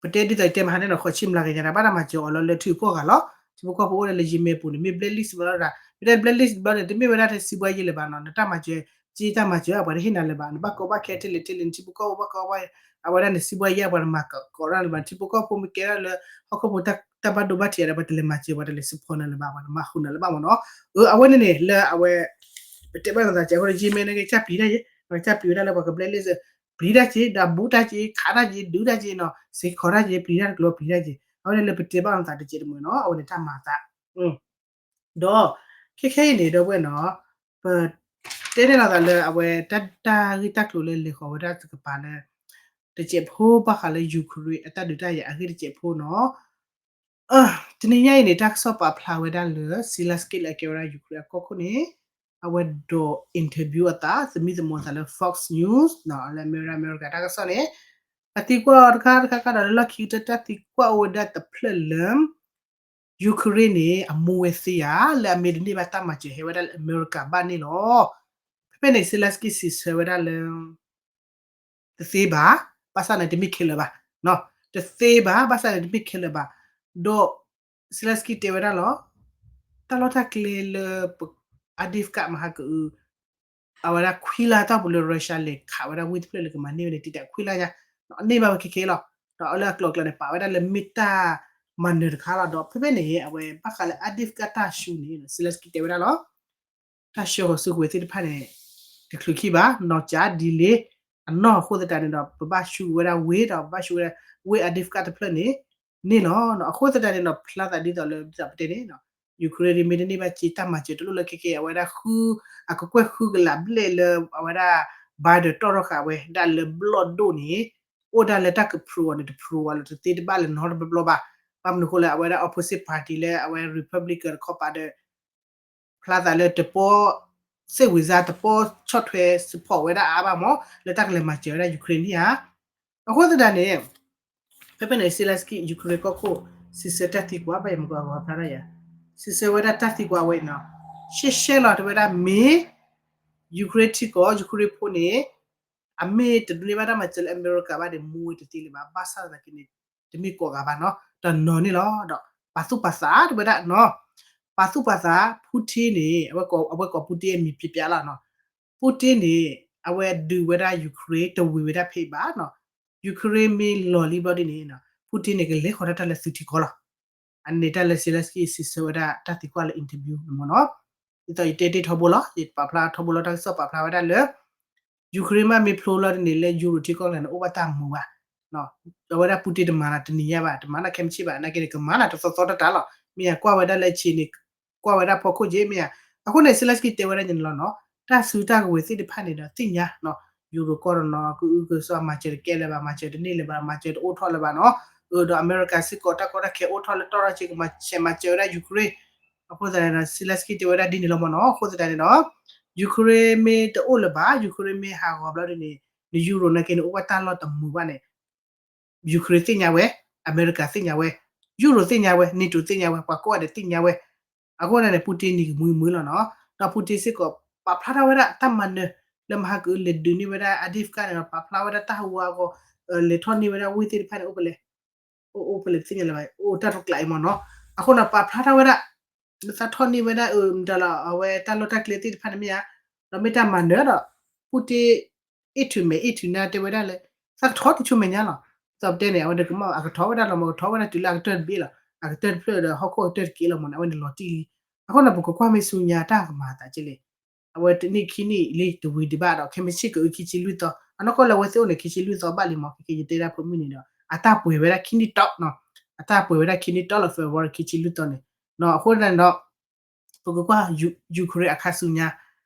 ပတဲဒ်သိးတဲမဟါန့ၣ်နီၤ ဃိးဆံမျးကယၤန့ၣ် ဘၣ်တၢ်မၤစၢၤအီၤလီၤလၢထံကီၢ်ဂၤလီၤ, ထံဖိကီၢ်ဖိအိၣ်ဒၣ်လၢယံာ်မဲပူၤန့ၣ် မ့ၢ် blacklist ဘၣ်လီၤဒၣ်, မ့ၢ်တဲ blacklist ဘျီန့ၣ် တမ့ၢ်ဝဲဒၣ်ထဲစံးဘှါယံၤလၢၤဘၣ်နီၤ, နတၢ်မၤစၢၤ က့တၢ်မၤစၢၤ ပှၤတဟ့ၣ်နၤလၢၤဘၣ်, နဘၣ်ကီဘၣ်ခဲထဲလဲၣ်ထဲလဲၣ် နထံဖိကီၢ်ဖိဘၣ်ကီဘၣ် အဝဲဒၣ်န့ၣ် စံးဘှါယံၤ ပှၤတမၤကီးတၢ်လၢၤဘၣ်, ထံဖိကီၢ်ဖိမ့ၢ်ကဲထီၣ်လၢ ဟီၣ်ခိၣ်ဖိတၢ်ဘၣ်ဒိဘၣ်ထံးဒီး ပှၤတလဲၤမၤစၢၤ ပှၤတလဲၤ support နၤလၢၤဘၣ်, ပှၤတမၤဃုာ်နၤလၢၤဘၣ်မ့ၢ်နီၤ,အဝဲန့ၣ်န့ၣ် လၢအဝဲ ပတဲဘၣ်လိာ်သးကဲးအဃိဒီး ယံာ်မဲန့ၣ်က့ ကၢ်ပျံၤတၢ်ယဲ, ကၢ်ပျံၤဝဲဒၣ်လၢပှၤက blacklist ပျံၤတၢ်က့ ဒီးဘူးတၢ်က့ ခးတၢ်က့ ဒုးတၢ်က့နီၤ, စ့ခီးတၢ်က့ ပျံၤတၢ်တကျိၤပျံၤတၢ်က့, အဝဲန့ၣ်လၢပတဲဘၣ်လိာ်သးတကဲးတမှဲၤနီၤ, အဝဲန့ၣ်တၢ်မၤအသး ဒီး ခဲခဲအံၤန့ၣ် ဒီပုၢ်ဝဲၢ်နီၤ, ပတဲန့ၢ်လိာ်သးလၢအဝဲတၢ်ဂ့ၢ်တၢ်ကျိၤလၢလဲၤဃီၤဝဲဒၣ်တကပၤလၢ တစဲးဖိဘၣ်ဃးလၢ Ukraine အတၢ်ဒုးတၢ်ယၤအဂ့ၢ်တစဲးဖိနီၤ, တနံၤညါအံၤန့ၣ် တၢ်ကစီၣ်ပာ်ဖျါဝဲဒၣ်လၢ Zelenskyy လၢအကဲဝဲဒၣ် Ukraine အကီၢ်ခိၣ်န့ၣ် အဝဲဒိး interview အသး သမံသမိးသးလၢ Fox News နီၤ, လၢအမ့ၢ်ဝဲဒၣ်အမဲရကၤတၢ်ကစီၣ်န့ၣ် အသံကွၢ်အီၤတခါတခါခါဒီး လၢလီၢ်ခံကတၢၢ်တၢ်သံကွၢ်အိၣ်ဝဲဒၣ်တဖျၢၣ်လၢ Ukraine န့ၣ် အမူဝဲသ့ဧါ, လၢအမ့ၢ်တန့ၢ်ဘၣ်တၢ်မၤစၢၤဟဲဝဲဒၣ်လၢအမဲရကၤဘၣ်န့ၣ်လီၤ. ဖဲဖဲန့ၣ် Zelenskyy စံးဆၢဝဲဒၣ်လၢ တသ့ဘၣ်, ဘၣ်ဆၣ်န့ၣ် တမ့ၢ်ခဲလၢာ်ဘၣ်, တသ့ဘၣ်, ဘၣ်ဆၣ်န့ၣ် တမ့ၢ်ခဲလၢာ်ဘၣ်, ဒီး Zelenskyy တဲဝဲဒၣ်လီၤ, တၢ်လီၢ်တၢ်ကျဲလၢ Avdiivka မဟါကအု အဝဲဒၣ်ခွံလါတီၢ်ပူၤလၢ Russia လဲၤခးဝဲဒၣ်ဝ့ၢ်တဖျၢၣ်လၢကမၤန့ၢ်ဝဲန့ၣ် တံာ်တာ်ခွံလါညါ, အန့ၢ်ဘၣ်ဝဲခဲခဲလီၤ, ဒီးလၢအကျိၤအကျဲန့ၣ် ပာ်ဝဲဒၣ်လၢမ့ၢ်တၢ်မၤနၢၤတခါလီၤ, ဒီးဖဲဖဲန့ၣ် အဝဲဘၣ်ဃးလၢ Avdiivka တၢ်ဆူန့ၣ် Zelenskyy တဲဝဲဒၣ်လီၤ တၢ်ဆှၢဃီၤစုကဝဲၤသ့ၣ်တဖၣ်န့ၣ် တချုးခံဘၣ်, နီၢ်ကၠး delay အနီၢ်အဃိသတးန့ၣ်ဒီး ပဘၣ်ဆူကဝဲဒၣ်ဝ့ၢ်ဒီး ပဘၣ်ဆူဝဲဒၣ်ဝ့ၢ် Avdiivka တဖျၢၣ်န့ၣ် န့ၣ်လီၤ. အဃိသတးန့ၣ်ဒီး ဖျါသးဒ်သိးလၢပတဲန့ၣ် Ukraine မ့ၢ်တန့ၢ်ဘၣ်က့တၢ်မၤစၢၤတလိၣ်လၢခဲကဲ အဝဲဒၣ်ဃု အကကွဲၢ်ဃုကလးဘျဲၣ်လၢအဝဲဒၣ် Biden တီၢ်ထီၣ်ဃာ်ဝဲဒၣ်လၢဘျီၣ်ဒိၣ်န့ၣ် အိၣ်ဒၣ်လၢတၢ်က prove အီၤန့ၣ် တ prove အီၤလၢတသ့တဘၣ်လၢနီတဘျီဘျီဘၣ်. ဘၣ်မနုၤအဃိလၢအဝဲဒၣ် opposite party လၢအဝဲ Republican တခီပၤဒီး ဖျါသးလၢတပီၢ် စိတ်ဝင်စား တပီၢ်ဆီၣ်ထွဲ support ဝဲဒၣ်အါဘၣ်မး လၢတၢ်ကလဲၤမၤစၢၤဝဲဒၣ် Ukraine န့ၣ်ဧါ. အဃိသတးန့ၣ် ဖဲဖဲန့ၣ် Zelenskyy Ukraine ကီၢ်ခိၣ် စံးဆၢတၢ်သံကွၢ် ဘၣ်ယမၤကဖျါတၢ်ယၤ စံးဆၢဝဲဒၣ်တၢ်သံကွၢ်ဝဲအံၤနီၤ ရှဲရှဲလီၤ တဲဝဲဒၣ်မ့ၢ် Ukraine ထံကီၢ် Ukraine ဖိန့ၣ် အမ့ၢ်တဒိးန့ၢ်ဘၣ်တၢ်မၤစၢၤလၢအမဲရကၤဘၣ်ဒီး မူဝဲတသ့လၢၤဘၣ် ဘၣ်ဆၣ်သနာ်က့န့ၣ် တမ့ၢ်ကိးဂၤဘၣ်နီၤ တနီၤန့ၣ်လီၤ. ဒီးပာ်သူၣ်ပာ်သး တဲဝဲဒၣ်နီၤ ပာ်သူၣ်ပာ်သး Putin န့ၣ် အဝဲကိး Putin အမံၤပျံၤပျါလီၤနီၤ Putin န့ၣ် အဝဲဒုးဝဲဒၣ် Ukraine တဝံၤဝဲဒၣ်ဖဲအံၤဘၣ်နီၤ Ukraine မ့ၢ်လီၤလံဘျီဒ်န့ၣ် Putin န့ၣ် ကလဲၤဃီၤတၢ်လၢသုးထံကီၢ်လီၤ. အန့ၣ်တၢ်လၢ Zelenskyy စံးဆၢဝဲဒၣ်တၢ်သံကွၢ်လၢ interview န့ၣ်မ့ၢ်နီၤ ဒ်သိးယတဲတ့ၢ်ထီဘိလီၤ ယပာ်ဖျါထီဘိလီၤ တၢ်ကစီၣ်ပာ်ဖျါဝဲဒၣ်လၢ Ukraine မ့ၢ်ဖျိလီၤဒ်န့ၣ် လၢ Euro ထံကီၢ်ကျါန့ၣ် အိၣ်ဘၣ်တၢ်မူဘၣ် အဝဲဒၣ် Putin တမၤလၢတနံၤညါဘၣ် တမၤလၢခဲမုၢ်ဆ့ၣ်ဘၣ် နာ်က့န့ၣ် ကမၤလၢတသီသီတၢ်တၢ်လီၤ မ့ၢ်ယကွၢ်ဝဲဒၣ်လၢအဆံးန့ၣ် ကွၢ်ဝဲဒၣ်ဖီခိၣ်က့မ့ၢ်ဧါ. အဃိန့ၣ် Zelenskyy တဲဝဲဒၣ်န့ၣ်လီၤနီၤ တၢ်စုတၢ်ကဝဲၤသ့ၣ်တဖၣ်န့ၣ်ဒီးသ့ၣ်ညါနီၤ Euro ကီၢ်တနီၤ ကအုကစွါ မၤစၢၤတကဲလၢၤဘၣ် မၤစၢၤတန့ၢ်လၢၤဘၣ် မၤစၢၤတအိၣ်ထီၣ်လၢၤဘၣ်နီၤ ဒီးအမဲရကၤစ့ၢ်ကီး တၢ်ကီတၢ်ခဲအိၣ်ထီၣ်လၢတီၢ်ထီၣ်က့ၤ ကမၤဆဲးမၤစၢၤဝဲဒၣ် Ukraine အဃိသတးန့ၣ်ဒီး Zelenskyy တဲဝဲဒၣ်ဒ်န့ၣ်လီၤမ့ၢ်နီၤ အဃိသတးန့ၣ်ဒီး Ukraine မ့ၢ်တအိၣ်လၢၤဘၣ် Ukraine မ့ၢ်ဟးဂီၤဘျီဒ်န့ၣ် န Euro နာ်က့န့ၣ် အိၣ်ဘၣ်တၢ်လီၢ်တမုာ်ဘၣ်န့ၣ် Ukraine သ့ၣ်ညါဝဲ အမဲရကၤသ့ၣ်ညါဝဲ Euro သ့ၣ်ညါဝဲ NATO သ့ၣ်ညါဝဲ ပှၤကိးဂၤဒဲးသ့ၣ်ညါဝဲ အဃိန့ၣ် ပူၣ်တ့ၢ်နံၤကမှံမှံလီၤနီၤ. ဒီးပူၣ်တ့ၢ်စ့ၢ်ကီး ပာ်ဖျါထီၣ်ဝဲဒၣ်တၢ်မၤနၢၤ လၢမဟါကအုးလဲၤဒုးန့ၢ်ဝဲဒၣ် Avdiivka န့ၣ်ဒီး ပာ်ဖျါဝဲဒၣ်တၢ်ဟးဂီၤအဂီၢ် လဲၤထီၣ်န့ၢ်ဝဲဒၣ်ဝ့ၢ်သ့ၣ်တဖၣ်န့ၣ် အိၣ်ဖဲလဲၣ် အိၣ်ဖဲလဲၣ်တသ့ၣ်ညါလၢၤဘၣ် အိၣ်တၢ်တကျးအံၤမ့ၢ်နီၤ. အဃိန့ၣ် ပာ်ဖျါထီၣ်ဝဲဒၣ် လၢသးထီၣ်န့ၢ်ဝဲဒၣ် မတၤလီၤ အဝဲတၢ်လီၢ်တၢ်ကျဲသ့ၣ်တဖၣ်န့ၣ်မ့ၢ်ဧါ, ဒီးမ့ၢ်တၢ်မၤနၢၤဒီး ပူၣ်တ့ၢ် အ့ၣ်ထုးမဲာ်အ့ၣ်ထုးနါတဲဝဲဒၣ်လၢ သးကထီတဆိမဲာ်ညါလီၤ. ဒီးပတဲန့ၣ် အဝဲဒၣ်ကမၣ်အကထီဝဲဒၣ်လီၤမ့ၢ် ကထီဝဲဒၣ်တုၤလၢအကတၢၢ်တဘ့ၣ်လီၤ. အကတၢၢ်တဖျၢၣ်ဒီးဟီၣ်ခိၣ်အကတၢၢ်တက့ၢ်လီၤမ့ၢ်န့ၣ် အဝဲန့ၣ်လီၤတံၢ်လံ. အဃိန့ၣ် ပကကွၢ်မ့ၢ်ဆူညါတၢ်ကမၤအသးကဲလဲၣ် အဝဲတနံၣ်ခံနံၣ်လံတဝံၤဒံးဘၣ်ဒီး ခဲမုၢ်ဆ့ၣ်ကအုးခံဆံလွံၢ်သီ အနီၢ်ကီၢ်လၢအဝဲသ့ၣ်အိၣ်န့ၣ် ခံဆံလွံၢ်သီဘၣ်လံမ့ၢ် ခဲကဲယတဲဒၣ်ဖိမုၣ်န့ၣ်ဒီး အတၢ်ပှဲၤဝဲဒၣ်ခံနံၣ်တီနီၤ, အတၢ်ပှဲၤဝဲဒၣ်ခံနံၣ်တီလီၤ February ခံဆံလွံၢ်သီန့ၣ်နီၤ. အဃိန့ၣ်ဒီး ပကကွၢ် Ukraine အခါဆူညါ,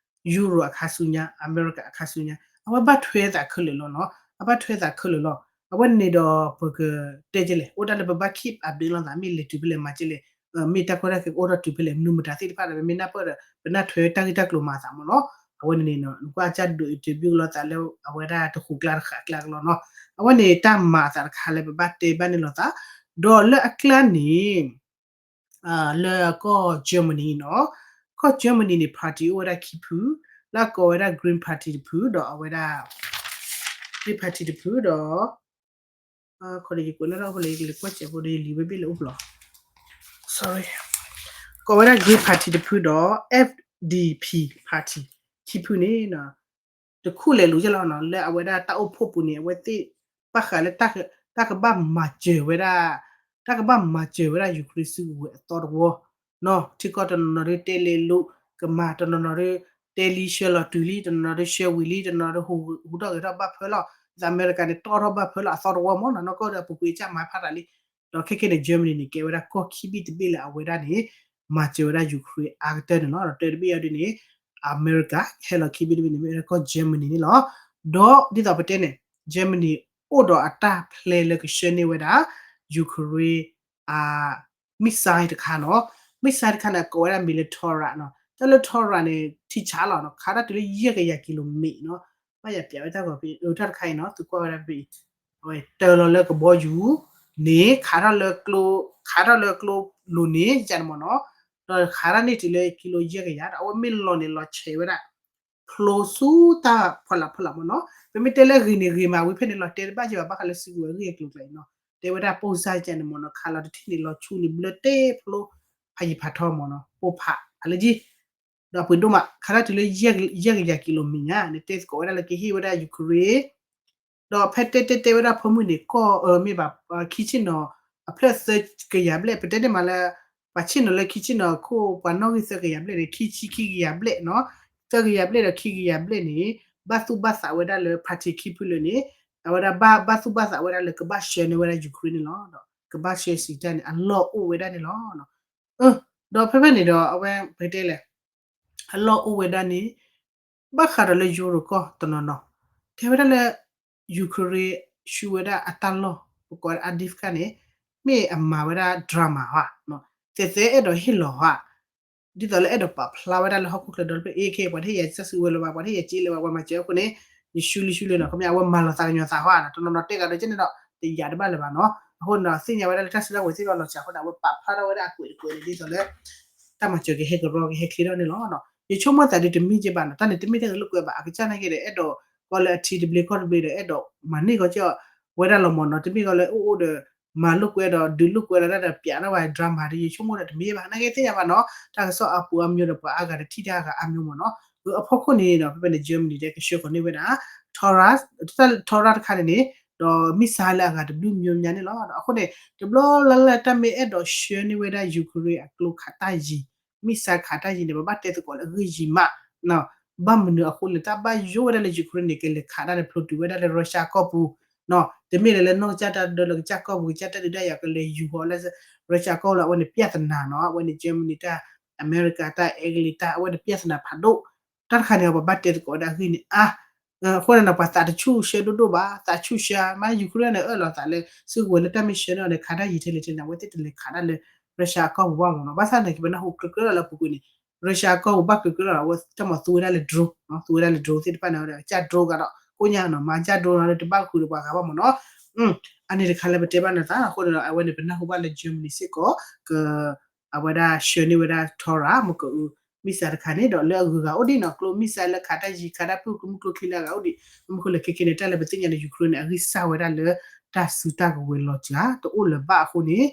Europe အခါဆူညါ, America အခါဆူညါ အဝဲဘၣ်ထွဲသးခဲလၢာ်လီၤနီၤ, အဘၣ်ထွဲသးခဲလၢာ်လီၤ. အဝဲန့ၣ်ဒီးပကတဲကဲလဲၣ် အိၣ်ဒၣ်လၢပဘၣ် keep update လိာ်သး မ့ၢ်လဲၤတုၤဖဲလဲၣ်မၤကဲလဲၣ် မ့ၢ်တၢ်ကီတၢ်ခဲကအိၣ်ထီၣ်တုၤဖဲလဲၣ် မနုၤမတၤသ့ၣ်တဖၣ်ဒီး ပမ့ၢ်နၢ်ပၢၢ်ဒီး ပနၢ်ထွဲတၢ်ဂ့ၢ်တၢ်ကျိၤမၤအသးမ့ၢ်နီၤ. အဝဲန့ၣ်န့ၣ် နကွၢ်ကၢ်ဒုး interview လိာ်သးလၢ အဝဲဒၣ်တဃိးကျါတဃာ်ကျါကလီၤနီၤ. အဝဲန့ၣ်တၢ်မၤအသးတခါလၢပဘၣ်တဲဘၣ်န့ၣ်လိာ်သး ဒီးလၢအကျါန့ၣ် လၢကီၢ် Germany နီၤ, ကီၢ် Germany န့ၣ် party အိၣ်ဝဲဒၣ်ခံဖု, လၢအကိးဝဲဒၣ် Green Party တဖု ဒီးအဝဲဒၣ် Green Party တဖုဒီး ခီယကွဲးလၢထီၣ်ဖိလၢယကလဲၤကွၢ်စဲးဖိဒီးယလံာ်ဝဲဘ့ၣ်လၢအိၣ်ဖျိ sorry ကိးဝဲဒၣ် Green Party တဖုဒီး F D P Party ခံဖုန့ၣ် တခူၣ်လဲၤလူၤယဲၢ်လီၤနီၤ လၢအဝဲဒၣ်တၢ်အိၣ်ဖှိၣ်ပူၤန့ၣ် အဝဲသ့ၣ်ဘၣ်ဃးလၢ တၢ်ကဘၣ်မၤစၢၤဝဲဒၣ် တၢ်ကဘၣ်မၤစၢၤဝဲဒၣ် Ukraine စုကဝဲၤအသီတဝီနီၤ. ထံကီၢ်တနီၤနီၤဒုးတဲလဲၤလိာ်ကမၤ တနီၤနီၤဒုးတဲလံဆှၢလီၤတုၤလံ တနီၤနီၤဒုးဆှၢဝံၤလံ တနီၤနီၤဒုးဟူးထီၣ်ဂဲၤထီၣ်ဘၣ်ဖၢလီၤ ဒီးအမဲရကၤန့ၣ် တီၣ်ထီၣ်ဘၣ်ဖၢလီၤအသီတဝီမ့ၢ်နီၤ နီၢ်ကီၢ်ဒီးအပူၤကွံာ်အစၢ်မၤဖးတၢ်လံ ဒီးခဲကဲန့ၣ် Germany န့ၣ် ကဲဝဲဒၣ်ကီၢ်ခံဘ့ၣ်တဘ့ၣ်လၢအဝဲဒၣ်န့ၣ် မၤစၢၤဝဲဒၣ် Ukraine အါကတၢၢ်န့ၣ်လီၤ. ဒီးတၢတဘ့ၣ်အံၤဒ်န့ၣ် အမဲရကၤ ဟဲလီၤခံဘ့ၣ်တဘ့ၣ်န့ၣ် မ့ၢ်ဝဲဒၣ်ကီၢ် Germany န့ၣ်လီၤ. ဒီးဒ်သိးပတဲန့ၣ် Germany အိၣ်ဒီးအတၢ်ဖျဲလၢကဆှၢန့ၢ်ဝဲဒၣ် Ukraine အ missile တခါနီၤ. Missile တခါန့ၣ် ကိးဝဲဒၣ်မံၤလၢ Taurus နီၤ. တၢ်လၢ Taurus န့ၣ် ထံဆးလီၤနီၤ ခးတၢ်တုၤလၢယဲၢ်ကယၤ kilometer နီၤ. ဘၣ်ယၤပျးဝဲတၢ်ဂီၤဖဲအံၤ တၢ်တခါအံၤနီၤ သုကွၢ်ဝဲဒၣ်ဖဲအံၤ အဝဲတၢလီၤလၢကဘီယူၤန့ၣ် ခးထီၣ်လၢကျိ ခးထီၣ်လၢကျိလိၤန့ၣ် ယန့ၣ်မ့ၢ်နီၤ ဒီးခးတၢ်န့ၣ်တုၤလၢ ကံလိယဲၢ်ကယၤ ဒီးအဝဲမ့ၢ်လီၤန့ၣ် လီၤဆဲးဝဲဒၣ် ဖျိဆူတၢ်ဖီလာ်ဖီလာ်မ့ၢ်နီၤ. ပမ့ၢ်တဲလၢဂ့ၤန့ၣ်ဂ့ၤမးဝံၤဖဲန့ၣ် လီၤတဲတဘၣ်က့ၤဘၣ် ဘၣ်ဃးလၢစုကဝဲၤအဂ့ၢ်အကျိၤကျါအံၤနီၤ တဲဝဲဒၣ်ပိၢ်စၢ်ယန့ၣ်မ့ၢ်နီၤ ခးလီၤတထံၣ်န့ၣ် လီၤဆူန့ၣ် ဘျၢတ့ၢ်ဖျိ ဖးယံၤဖးထီမ့ၢ်နီၤ ပိၢ်ဖးအလၢယံၤ ဒီးပှ့ၤဒိၣ်မး ခးတၢ်တုၤလၢ ယဲၢ်ကယၤ kilometer န့ၣ် တဲသကိးဝဲဒၣ်လၢကဟ့ၣ်ဝဲဒၣ် Ukraine ဒီးဖဲတဲတဲတဲဝဲဒၣ်ဖိမုၣ်န့ၣ် ကီၢ်မ့ၢ်ဘၣ် ခံဆ့ၣ်နီၤ အဖျၢၣ်သၢကယၤဘျဲၣ် ပတဲန့ၣ်မးလၢ ပှၤဆ့ၣ်နီၤလၢခံဆ့ၣ်နီၤခိၣ် ပှၤနီၣ်ဂံၢ်သၢကယၤဘျဲၣ်န့ၣ် ခံဆံခံကယၤဘျဲၣ်နီၤ သၢကယၤဘျဲၣ်ဒီးခံကယၤဘျဲၣ်န့ၣ် ဘၣ်သူၣ်ဘၣ်သးဝဲဒၣ်လၢ party ခံဖုလၢာ်န့ၣ် အဝဲဒၣ်ဘၣ် ဘၣ်သူၣ်ဘၣ်သးဝဲဒၣ်လၢကဘၣ်ဆှၢန့ၢ်ဝဲဒၣ် Ukraine န့ၣ်လီၤ. ဒီးကဘၣ်ဆှၢစံးတၢ်န့ၣ် အလီၢ်အိၣ်ဝဲဒၣ်န့ၣ်လီၤ. ဒီးဖဲဖဲန့ၣ်ဒီး အဝဲပတဲလဲၣ် အလီၢ်အိၣ်ဝဲဒၣ်န့ၣ် ဘၣ်ဃးဒီးလၢ Euro ကီၢ်တနီၤနီၤ တဲဝဲဒၣ်လၢ Ukraine ဆူဝဲဒၣ်အတၢ်လီၢ် ပကိးဝဲဒၣ် Avdiivka န့ၣ် မ့ၢ်အမၤဝဲဒၣ် drama ဧါ, သဲးသဲအဲၣ်ဒိးဟ့ၣ်လီၤဧါ, ဒ်သိးလၢအဲၣ်ဒိးပာ်ဖျါဝဲဒၣ်လၢဟီၣ်ခိၣ်ချၢဒီတဖျၢၣ် အ့ ခဲ ပှၤတဟ့ၣ်ယၤစၢ်စုကဝဲၤလၢၤဘၣ် ပှၤတဟ့ၣ်ယၤစ့လၢၤဘၣ် ပှၤမၤစၢၤအဃိန့ၣ် ယဆူလံဆူလံနီၤ ခီပညီ အဝဲမၤလီၤသးကညီၤသးဟီဧါနီၤ တနီၤနီၤတဲဂၤဒီးကဲန့ၣ်ဒီး တယာ်တဘၣ်လၢၤဘၣ်နီၤ အဃိန့ၣ်ဒီး သ့ၣ်ညါဝဲဒၣ်လၢတၢ်စုတၢ်ဝဲၤသ့ၣ်တဖၣ်လီၤစှၤအဃိန့ၣ် အဝဲပာ်ဖျါထီၣ်ဝဲဒၣ်အကွဲးတကွဲးန့ၣ် ဒ်သိးလၢ တၢ်မၤစၢၤကဟဲကရီကဟဲချ့ထီၣ်န့ၣ်လီၤ. ယဆိကမိၣ်သးဒ်တမ့ၢ်က့ဘၣ်နီၤ တၢ်န့ၣ်တမ့ၢ်ထဲလၢကွဲးဘၣ် အကစၢ်နာ်က့ဒီး အဲၣ်ဒိးကီလၢအထံတဘျ့ကီၢ်တဘျ့ဒီး အဲၣ်ဒိးမၤန့ၢ်ကီကီဝဲဒၣ်လီၤမ့ၢ်နီၤ တမ့ၢ်ကီလၢအိၣ်အိၣ်ဒီး မၤလိာ်ကွဲဒီးဒုးလိာ်ကွဲဒီးတၢ်ဒီးပျးထီၣ်ဝဲ drama ဒီး ယဆိကမိၣ်ဒီးတမ့ၢ်ဘၣ် နာ်က့သ့ၣ်ညါဘၣ်နီၤ တၢ်ကစီၣ်အပူၤအါမံၤဒီးပှၤအါဂၤတထံၣ်တၢ်အါဂၤအါမံၤမ့ၢ်နီၤ အဖီခိၣ်န့ၣ်ဒီး ဖဲဖဲန့ၣ် Germany တဲကဆှၢဃီၤန့ၢ်ဝဲဒၣ် Taurus Taurus တခါန့ၣ်န့ၣ် ဒီး missile လၢအဂၤတဘျုးမံၤမံၤန့ၣ်လီၤ. အဃိန့ၣ် တဘျီလၢ်လၢ်တၢ်မ့ၢ်အဲၣ်ဒိးဆှၢန့ၢ်ဝဲဒၣ် Ukraine အကျိခးတၢ်ယံၤ missile ခးတၢ်ယံၤန့ၣ် ပဘၣ်တဲသကိးလၢအဂ့ၢ်ယံၤမး ဘၣ်မနုၤအဃိလဲၣ် တၢ်ဘၣ်ယိၣ်ဝဲဒၣ်လၢ Ukraine န့ၣ် ကလဲၤခးတၢ်န့ၣ် ဖျိတုၤဝဲဒၣ်လၢ Russia ကီၢ်ပူၤ တမ့ၢ်လၢလၢနီၢ်ကစၢ်တၢ်ဒၢလၢကစၢ်ကီၢ်ပူၤ ကစၢ်တၢ်ဒုးတၢ်ယၤကလဲၤယူၤဃီၤလၢ Russia ကီၢ်လၢအဝဲန့ၣ် ပြဿနာ နီၤ အဝဲန့ၣ် Germany တၢ် အမဲရကၤတၢ် အဲကလံးတၢ် အဝဲန့ၣ် ပြဿနာ ဖးဒိၣ် တၢ်တခါန့ၣ် ပဘၣ်တဲသကိးဝဲဒၣ်အဂ့ၢ်န့ၣ်အါ အဃိန့ၣ်ဒီး ပှၤသးတဆူၣ်ဆှၢဒိၣ်ဒိၣ်ဘၣ် သးဆူၣ်ဆှၢ မ့ၢ် Ukraine န့ၣ် အၢၣ်လီၤသးလၢ စုကဝဲၤလၢတၢ်မ့ၢ်ဆှၢန့ၢ်အီၤန့ၣ် ခးတၢ်ယံၤထဲလဲၣ်ထဲလဲၣ်န့ၣ် အဝဲသ့ၣ်တလဲၤခးတၢ်လၢ Russia အကီၢ်ပူၤဘၣ်မ့ၢ်နီၤ ဘၣ်ဆၣ်န့ၣ် ပနၢ်ဟူကြၢးကြၢးလီၤလၢအပူၤကွံာ်န့ၣ် Russia အကီၢ်ပူၤဘၣ်ကြၢးကြၢးလီၤ အဝဲတၢ်မၤသူဝဲဒၣ်လၢ drone နီၤ သူဝဲဒၣ်လၢ drone သ့ၣ်တဖၣ်န့ၣ် အဝဲဒၣ်ကစၢ် drone ဂၤဒီး ကိးညါနီၤ မၤကစၢ် drone နီၤ လၢတဘၣ်ဃုာ်ဒီးပှၤဂၤဘၣ်မ့ၢ်နီၤ အန့ၣ်တခါလၢပတဲဘၣ်နသး အဃိန့ၣ်ဒီး အဝဲန့ၣ် ပနၢ်ဟူဘၣ်လၢ Germany စ့ၢ်ကီး က အဝဲဒၣ်ဆှၢန့ၢ်ဝဲဒၣ် Taurus မ့ၢ်ကအု missile တခါန့ၣ်ဒီး လၢအဂုၤအဂၤအိၣ်ဒံးနီၤ ကျိ missile လၢခးတၢ်ယံၤခးတၢ်ပုၢ်ကမူၣ်ကျိချံလၢအဂၤအိၣ်ဒံး မ့ၢ်ခိၣ်လၢခဲခဲန့ၣ် တၢ်လၢပသ့ၣ်ညါန့ၣ် Ukraine န့ၣ် အဂံၢ်စၢ်ဝဲဒၣ်လၢ တၢ်စုတၢ်ကဝဲၤလီၤစှၤ တအိၣ်လၢၤဘၣ်အဃိန့ၣ်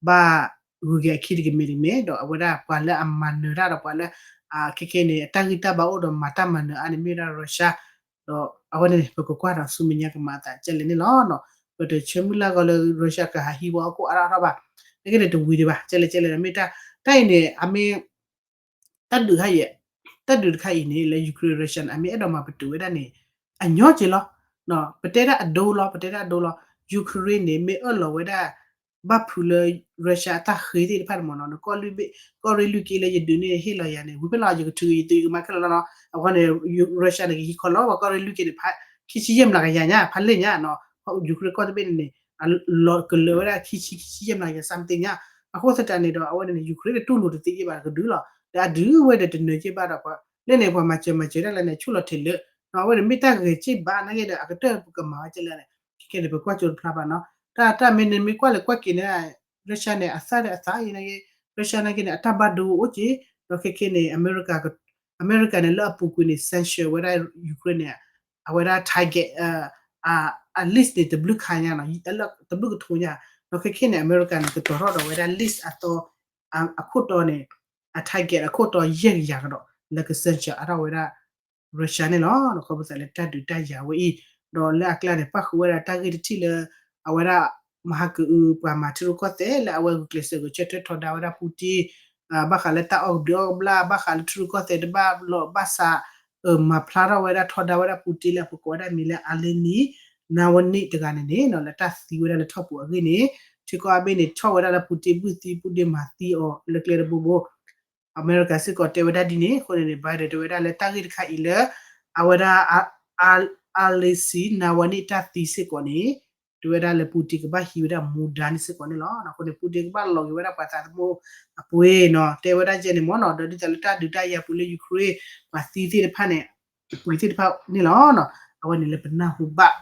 ဘၣ်ဂုၤက့ၤအခံတကမဲာ်တကမဲာ် ဒီးအဝဲဒၣ်ပှၤလၢအမၤနၢၤတၢ်ဒီးပှၤလၢ ခဲခဲန့ၣ် အတၢ်ဂံၢ်တၢ်ဘါအိၣ်ဒီးမၤတၢ်မၤနၢၤအါန့ၣ် မ့ၢ်ဝဲဒၣ် Russia ဒီးအဝဲန့ၣ် ပကကွၢ်ဒီးဆူမဲာ်ညါကမၤအသးကဲလဲၣ်န့ၣ်လီၤ. ပတဆၢမုၢ်လၢ်ဂီၤလၢ Russia ကဟးဟံးဝဲအခိၣ်အါထီၣ်အါထီၣ်ဘၣ်. နက့န့ၣ်တဝံၤဒံးဘၣ် ကဲလဲၣ်ကဲလဲၣ်ဒီးမ့ၢ်တၢ် တၢ်အံၤန့ၣ် အမ့ၢ် တၢ်ဒုးခါအံၤ တၢ်ဒုးတခါအံၤန့ၣ် လၢ Ukraine Russia န့ၣ် အမ့ၢ်အဲၣ်ဒိးမၤပတုာ်ဝဲဒၣ်န့ၣ် အညီက့လီၤ. ပတဲဒၣ်အဒိလီၤ ပတဲဒၣ်အဒိလီၤ. Ukraine န့ၣ် မ့ၢ်အၢၣ်လီၤဝဲဒၣ် ဘၣ်ဖုးလၢ Russia အတၢ်ဃ့သ့ၣ်တဖၣ်န့ၣ်မ့ၢ်နီၤ နကီၢ်ရ့ၣ်လွံၢ်က့လၢယဒုးန့ၢ်ဟ့ၣ်လီၤယၤန့ၣ် ဝံၤဖဲလီၤ ယကထုးက့ၤယသုး ယကမၤခဲလၢာ်လီၤနီၤ. အဃိန့ၣ် Russia န့ၣ် ကဟံးခီလီၤ ပှၤကီၢ်ရ့ၣ်လွံၢ်က့န့ၣ် ဖး ခံဆံယဲၢ်မျးကယၤညါ ဖးလဲၢ်ညါနီၤ Ukraine ကီၢ်တဘ့ၣ်န့ၣ်န့ၣ် လီၤကလၢာ်ဝဲဒၣ်ခံဆံ ခံဆံယဲၢ်မျးကယၤ something ညါ အဃိသတးန့ၣ်ဒီး အဝဲန့ၣ် Ukraine န့ၣ် တူၢ်လိာ်တသ့ယဲၢ်ဘၣ်ကဒုလီၤ ဒီးအဒုးဝဲဒီးတနၢၤယဲၢ်ဘၣ်ဒီး လၢန့ၣ် ပှၤမၤစၢၤမၤစၢၤဒၣ်လဲၣ်န့ၣ် ဆိၣ်လီၤထဲးလၢ အဝဲန့ၣ်မ့ၢ်တၢ်ဂဲၤစ့ၢ်ဘၣ်နာ်က့ဒီး အကတၢၢ်ပကမၤဝဲကဲလဲၣ်န့ၣ် ခဲခဲန့ၣ် ပကွၢ်ကၠိတဖျါဘၣ်နီၤ တၢ်တၢ်မ့ၢ်န့ၣ်မ့ၢ်ကွၢ်လဲၤကွၢ်က့ၤန့ၣ် Russia န့ၣ် အသၣ်ဒီးအသးအံၤနာ်က့ Russia နာ်က့န့ၣ် အတၢ်ဘၣ်ဒိအိၣ်က့ ဒီးခဲခဲန့ၣ် အမဲရကၤ အမဲရကၤန့ၣ် လၢအပူၤကွံာ်န့ၣ် sanction ဝဲဒၣ် Ukraine န့ၣ် အဝဲဒၣ် target အ list န့ၣ် တဘျုးခါညါနီၤ တဘျုးကထိညါ ဒီးခဲခဲန့ၣ် အမဲရကၤန့ၣ် ကတီၤထီၣ်ဒီးဝဲဒၣ် list အသီ အခိၣ်တီန့ၣ် အ target အခိၣ်တီယဲၢ်ကယၤကဒီး လၢက sanction အါထီၣ်ဝဲဒၣ် Russia န့ၣ်လီၤ. ခီဖျိလၢတၢ်ဒုးတၢ်ယၤဝဲအံၤ ဒီးလၢအကျါန့ၣ် ပၣ်ဃုာ်ဝဲဒၣ်တၢ်ဂ့ၢ်တထံၣ်လၢ အဝဲဒၣ် မဟါကအု ပှၤမၤထံရူၢ်ကီၢ်သဲးလၢအဝဲဂုာ်ကျဲးစၢးဂဲၤဆၢထၢၣ်ထီဒါဝဲဒၣ် Putin ဘၣ်ဃးလၢတၢ်အီၣ်ကဘျံးအီၣ်ကဘျၣ် ဘၣ်ဃးလၢထံရူၢ်ကီၢ်သဲးတဘၣ်လိာ်ဘၣ်စး မၤဖျါထီၣ်ဝဲဒၣ်ထီဒါဝဲဒၣ် Putin လၢအပကိးဝဲဒၣ်မံၤလၢ Alexei Navalny တဂၤန့ၣ်န့ၣ် လၢတၢ်သံဝဲဒၣ်လၢထီၣ်ပူၤအဂ့ၢ်န့ၣ် ထံကီၢ်အဘ့ၣ်န့ၣ် ဆီၣ်ဝဲဒၣ်လၢ Putin ဘုၣ်သံ Putin မၤသံအီၤလၢကျဲတဘိဘိ အမဲရကၤစ့ၢ်ကီးတဲဝဲဒၣ်ဒ်န့ၣ် အဃိန့ၣ်န့ၣ် Biden တဲဝဲဒၣ်လၢတၢ်ဂ့ၢ်တခါအံၤလၢ အဝဲဒၣ် Alexei Navalny တၢ်သံစ့ၢ်ကီးန့ၣ် တဲဝဲဒၣ်လၢ Putin ကဘၣ်ဟံးဝဲဒၣ်မူဒါန့ၣ်စ့ၢ်ကီးန့ၣ်လီၤ. အဃိန့ၣ် Putin ကဘၣ်လီၤက့ၤဝဲဒၣ်ပှၤသးသမူအပှ့ၤနီၤ တဲဝဲဒၣ်ယဲန့ၣ်မ့ၢ်နီၤ ဒီးဒ်သိးလၢတၢ်ဒုးတၢ်ယၤပူၤလၢ Ukraine ပှၤသံသ့ၣ်တဖၣ်န့ၣ် ပှ့ၤသ့ၣ်တဖၣ်န့ၣ်လီၤ. အဝဲန့ၣ်လၢပနၢ်ဟူဘၣ်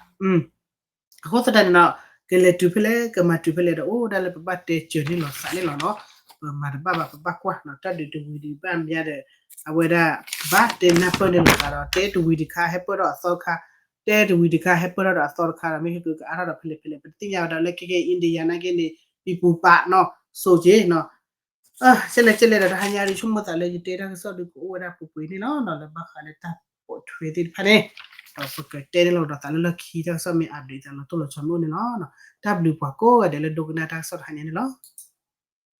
အဃိသတးန့ၣ်နီၤ ကလဲၤတုၤဖဲလဲၣ် ကမၤတုၤဖဲလဲၣ်ဒီး အိၣ်ဒၣ်လၢပဘၣ်တဲစၢၤန့ၣ်လီၤသးန့ၣ်လီၤနီၤ. ပမၤတဘၣ်ဘၣ် ပဘၣ်ကွၢ်နီၤ တၢ်ဒုးတဝံၤဒံးဘၣ်မးဒီး အဝဲဒၣ် ဘၣ်တဲနၢ်ပၢၢ်န့ၣ်လီၤသးဒီး တဲတဝံၤတခါ ဟဲပၢၢ်ထီၣ်အသီတခါ တဲတဝံၤတခါ ဟဲပၢၢ်ထီၣ်ဒီးအသီတခါဒီး မ့ၢ်ဟဲကကအါထီၣ်ဒီးဖဲလဲၣ်ဖဲလဲၣ် ပတသ့ၣ်ညါဝဲဒၣ်လၢခဲခဲ India နာ်က့န့ၣ် ပံပူၤပာ်နီၤ ဆိက့နီၤ ကဲလဲၣ်ကဲလဲၣ်ဒီး တဟါညါဒ်ဆိကမိၣ်သးလၢယတဲတၢ်ကစီၣ်ဒုးကအိၣ်ဝဲဒၣ်ပှဲၤပှဲၤန့ၣ်လီၤနီၤ လၢဘၣ်ဃးလၢတၢ်ပိာ်ထွဲသ့ၣ်တဖၣ်န့ၣ် ဒီးပကတဲန့ၣ်လီၤဒီးသးလၢလီၢ်ခံတၢ်ကစီၣ်မ့ၢ် update သးလီၤတိၢ်လီၤဆီမ့ၢ်အိၣ်န့ၣ်လီၤ. တၢ်ဘျုးပှၤကိးဂၤဒဲးလၢဒိကနၣ်တၢ်ကစီၣ်တဟါညါန့ၣ်လီၤ.